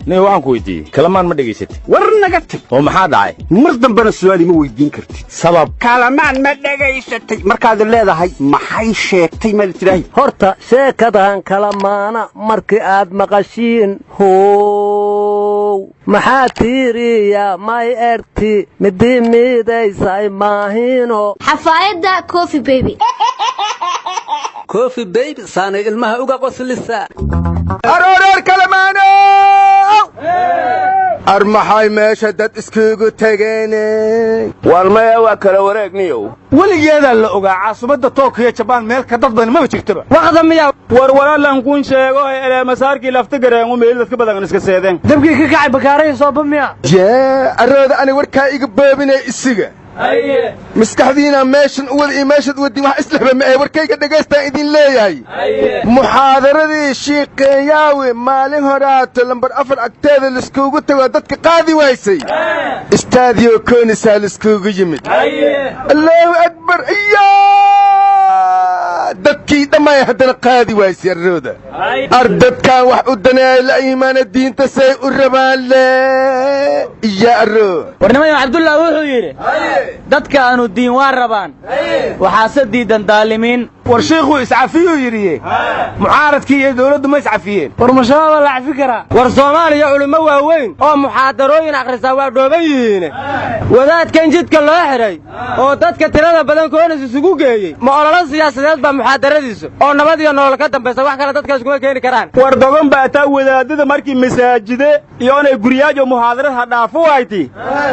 Nin, waxaan ku weydiiyey, Kalamaan ma dhegaysatay? War naga tag. Oo maxaa dhacay? Mar dambena su'aal ima weydiin kartid. Sabab? Kalamaan ma dhegaysatay markaad leedahay, maxay sheegtay maad tidhaahi? Horta sheekadan Kalamaana markii aad maqashiin, how maxaa tiiriya may erti midii miidaysay maahino. Xafaayadda Coffee Baby. Coffee Baby saanay ilmaha uga qoslisa. Arooreer Kalamaano, ar maxay meesha dad iskugu tegeen? Waar maya, waa kala wareegniyow. Weligeedaa la ogaa, caasimadda Tookiyo Jabaan meel ka dad badan maba jirtaba. Waqda miya? War walaalan kun sheego eleemasaarkii lafta gareengu meel dadka badan iska seedeen. Dabkii ka kacay bakaarahi sooba miya? Yee, arooda ani warkaa iga boobinay isiga maskaxdiina meeshan u wada iyo meeshaad wadin wax islehba ma ee. Warkayga dhagaystaan idin leeyahay. Muxaadaradii Shiiqeeyaawe maalin horaato lambar 4 agteeda laiskugu tago dadka qaadi waysay, istaadiyo Koonisaa laiskugu yimid. Allaahu akbar! Iyaa, dadkii dhammaay haddana qaadi waysay. Arooda, ar dadkaan wax u daneeya la iimaana diinta say u rabaan le iya aro. Warnimayo, Cabdullah wuxuu yidhi: "Dadkaanu diin waa rabaan, waxaase diidan daalimiin." War shiikhuu iscafiyuu yidhiye, mucaaradkii iyo dawladdu ma iscafiyeen? War mashabaaba la cafi karaa? War Soomaaliya culummo waaweyn oo muxaadarooyin akhrisaa waa dhooban yihiine, wadaadkan jidka loo xidhay oo dadka tirada badan Koonis isugu geeyey, ma ololo siyaasadeed baa muxaadaradiisu oo nabad iyo nolol ka dambaysa? Wax kale dadka iskuma keeni karaan. War dogon baataa, wadaadada markii masaajide iyoonay guryaajo muxaadarad ha dhaafu wayti,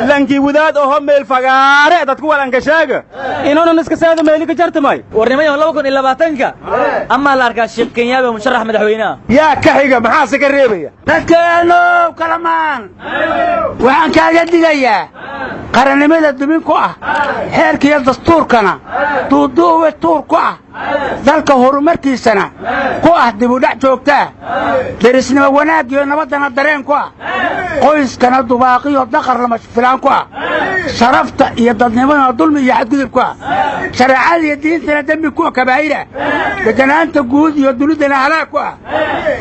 lankii wadaad oho meel fagaare dadku walankashaaga inuunan iska saada meeli ka jartamay. Warnimayo, 2020-ka amaa la arkaa Sheekh Kenyaabe musharax madaxweynaha. Yaa ka xiga? Maxaase ka reebaya? Dadkeenow Kalamaan, waxaan kaaga digayaa qarannimada dumin ku ah, xeerkiiyo dastuurkana duuduuwe tuur ku ah, dalka horumarkiisana ku ah dibudhac joogtaa, derisnimo wanaaggiyo nabaddana dareen ku ah, qoyskana dubaaqiyo daqar lama filaan ku ah, sharafta iyo dadnimadana dulmi iyo xadgudub ku ah, shareecada iyo diintana dembi ku kabaa'ira, deganaanta guud iyo dunidana halaag ku ah.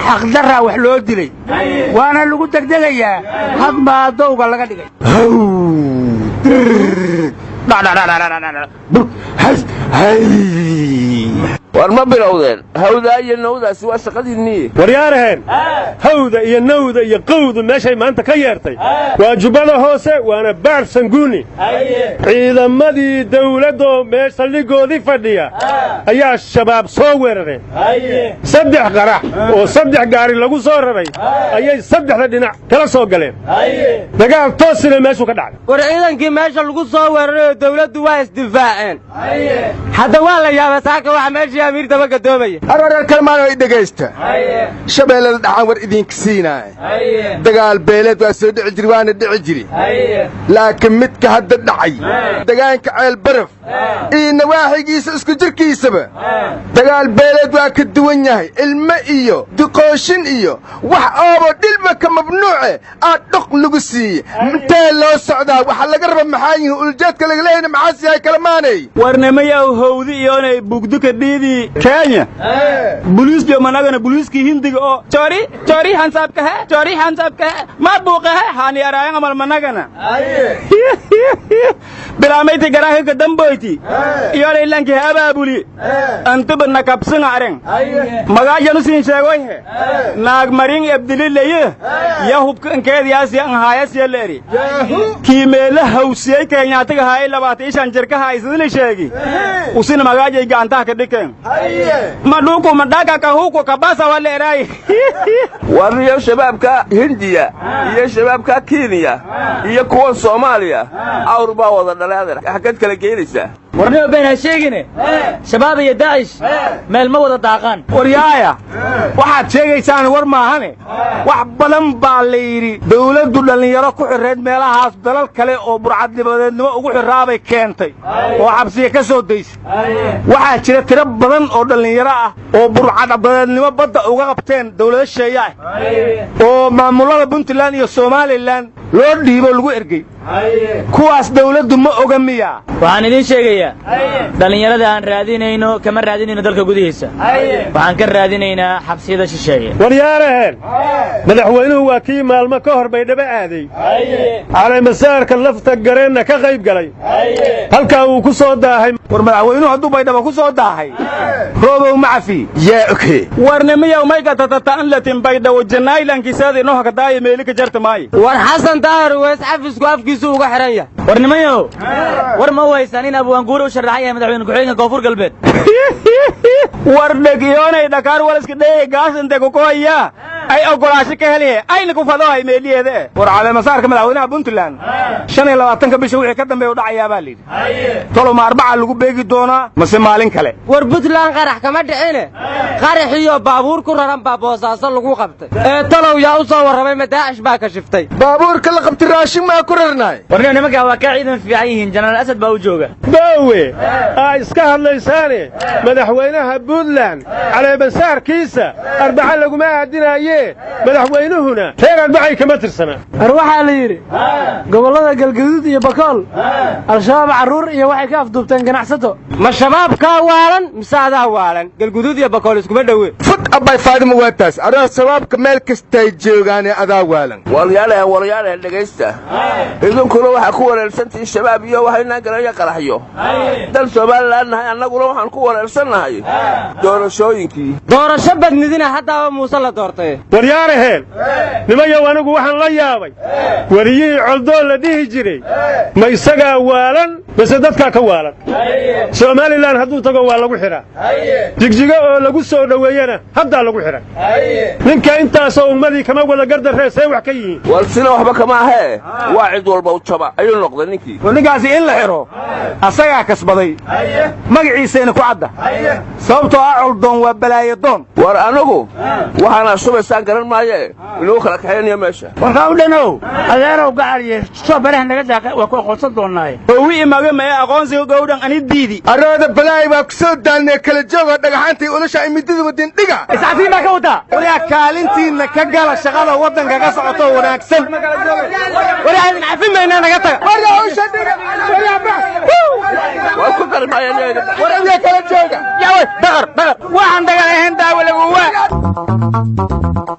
Xaqdarraa wax loo dilay, waana lagu degdegayaa hadmaa dowga laga dhigay. War ma bilowdeen hawdaa iyo nawdaasi? Waa shaqadiinnii. Waryaaraheen, hawda iyo nawda iyo qowdu meeshay maanta ka yeertay waa Jubbada Hoose, waana Baar Sanguuni. Ciidamadii dawladdoo mee saldhiggoodii fadhiya ayaa Shabaab soo weerareen. Saddex qarax oo saddex gaari lagu soo raray ayay saddexda dhinac kala soo galeen. Dagaal toosina meeshuu ka dhacay. War ciidankii meesha lagu soo weerarayoo dawladdu waa isdifaaceen. Hadda waa la yaaba saaka waxa meeshii amiir daba gadoomaya. Arwareer Kalmaan ay dhegaysta, Shabeellada Dhaxaan war idinka siinaaya. Dagaal beeleed waa soo dhici jiri, waana dhici jiri, laakiin midka hadda dhacay degaanka Ceelbaraf iyo nawaaxigiisa isku jirkiisaba dagaal beeleed waa ka duwan yahay. Ilmo iyo duqooshin iyo wax ooboo dhilba ka mamnuuce aa dhoq lagu siiyey. Intee loo socdaa? Waxa laga raba maxaa yihin? Uljeedka laga leeyana maxaas yahay, Kalamaanay? Warnamayaw, howdi iyoonay bugduka dhiidii Kenya buliisjo managana buliiskii Hindiga oo chori chori hansaabkahe chori hansaabkahe ma buuqahe hani araayan amal managana bilaamayti garaahika damboyti iyoonay lanki abaabuli antuba nakabsinga aren magaajanu siin sheegoyhe naag marin ebdililaye ya hubka inkeediyaasiya anhaayasiya leeri kiimeela hawsiyey Kenyaatiga haay 25 jirka haysidili sheegi usina magaajay gacantaha ka dhikeen madhuku madhaka kahuku kabasa waleeray. War iyo shabaabka Hindiya iyo shabaabka Kenya iyo kuwa Soomaaliya awr baa wada dhalay. Adeer, xaggeed kala geenaysaa? Warnimo been ha sheegine, Shabaab iyo Daacish meel ma wada daaqaan. Waryaaya, waxaad sheegaysaan war maahane. Wax badan baa la yidhi dawladdu dhallinyaro ku xirrayd meelahaas dalal kale oo burcadnimadeednimo ugu xirraabay keentay oo xabsiya ka soo daysay. Waxaa jira tiro badan oo dhallinyaro ah oo burcadbadeednimo badda uga qabteen dawlado sheeya ah oo maamullada Puntland iyo Somalilan. Loo dhiibo lagu ergey. Kuwaas dawladdu ma oga miya? Waxaan idiin sheegayaa dhallinyarada aan raadinayno kama raadinayno dalka gudihiisa. Waxaan ka raadinaynaa xabsiyada shisheeye. Waryaaraheen, madaxweynuhu waa kii maalmo ka hor Baydhabo aaday, caleemasaarka lafta gareenna ka qayb galay, halkaa uu ku soo daahay. War madaxweynuhu hadduu Baydhabo ku soo daahay, Roobow macafi yaa oghe. Warnimiyow maygatatataanlatin Baydhabo janaylankiisaada inoo hakadaaya meelika jarta maayo. War Xasan Daahir Weys xafisku afkiisu uga xihan yahay. War nimanyow, war ma waysaan in Abwaanguure u sharaxan yahay madaxweyne ku-xigeenka Koonfur Galbeed? War dhegiyoonay dhakaar waliska dheeye gaasinte kukohaya ay ogolaasho ka heliye ayna ku fadohay meeliyeede. War caleemasaarka madaxweynaha Puntland 25-ka bisha wixii ka dambeeya u dhacayaa baa layidhi. Tolo ma Arbaca lagu beegi doonaa mase maalin kale? War Puntland qarax kama dhicine, qaraxiyo baabuur ku raran baa Boosaaso lagu qabtay. Ee talow yaa u soo warramay? Ma Daacish baa ka shiftay? Baabuurka la qabtay raashin maa ku rarnaay? Warniyo, nimankaa waa ka ciidan fiican yihiin, Jenaraal Asad baa u jooga. Baawe aa iska hadlaysaane, madaxweynaha Puntland caleemasaarkiisa Arbaca laguma aadinaaye, madaxweynuhuna reer Arbacay kama tirsana. War waxaa la yidhi gobollada Galgaduud iyo Bakool Al-Shabaab carruur iyo waxay ka afduubteen ganacsato. Ma Shabaabkaa waalan mise adaa waalan? Galguduud iyo Bakool iskuma dhowe. Fud abbay Faadima, waa taas adaa. Shabaabka meel kastay joogaane, adaa waalan. Walyaalahan, walyaalahan, dhegaysta. Idinkuna waxaa ku wareersantihiin Shabaab iyo waxaynaan garanaya qaraxyo. Dal Somalilan nahay annaguna, waxaan ku wareersannahay doorashooyinkii. Doorasho badnidina, haddaaba Muuse la doortay. Waryaaraheen, nimayow, anigu waxaan la yaabay weriyihii Coldoon la dhihi jiray. Ma isagaa waalan mise dadkaa ka waalan? Somalilan hadduu tago waa lagu xidhaa, Jigjigo oo lagu soo dhoweeyena haddaa lagu xidha. Ninka intaasoo ummadii kama wada gardarree, see wax ka yihiin? War sina waxba kama ahee, waa cid walba u jaba ayuu noqday ninkii. War ninkaasi in la xidho asagaa kasbaday, magaciisayna ku cadda, sababtoo ah Coldoon waa balaayadoon. War anigu waxaana shubaysaan garan maaye, inuu kala kaxaynaya meesha. Warkaawdhanow, adeerow gacaliye, soo baraha naga daaqa, waa ku aqoonsan doonnaaye. Owi imaga maya aqoonsiga gowdhan ani diidi. Arooda balaay baa ku soo daalnee, kala jooga dhagaxaantay ulasha imidada wadin dhiga. Iscafiin baa ka wadaa. Waryaa, kaalintiinna ka gala shaqada waddanka ka socoto wanaagsan. Waryaa, idin cafin maynaa, naga taga. Waryaa, usha dhiga. Waryaa, bax. War ku dari maaya. Waryaa, kala jooga. Yaaway, daqar daqar waxaan dagal ahayn daawo lagu waa.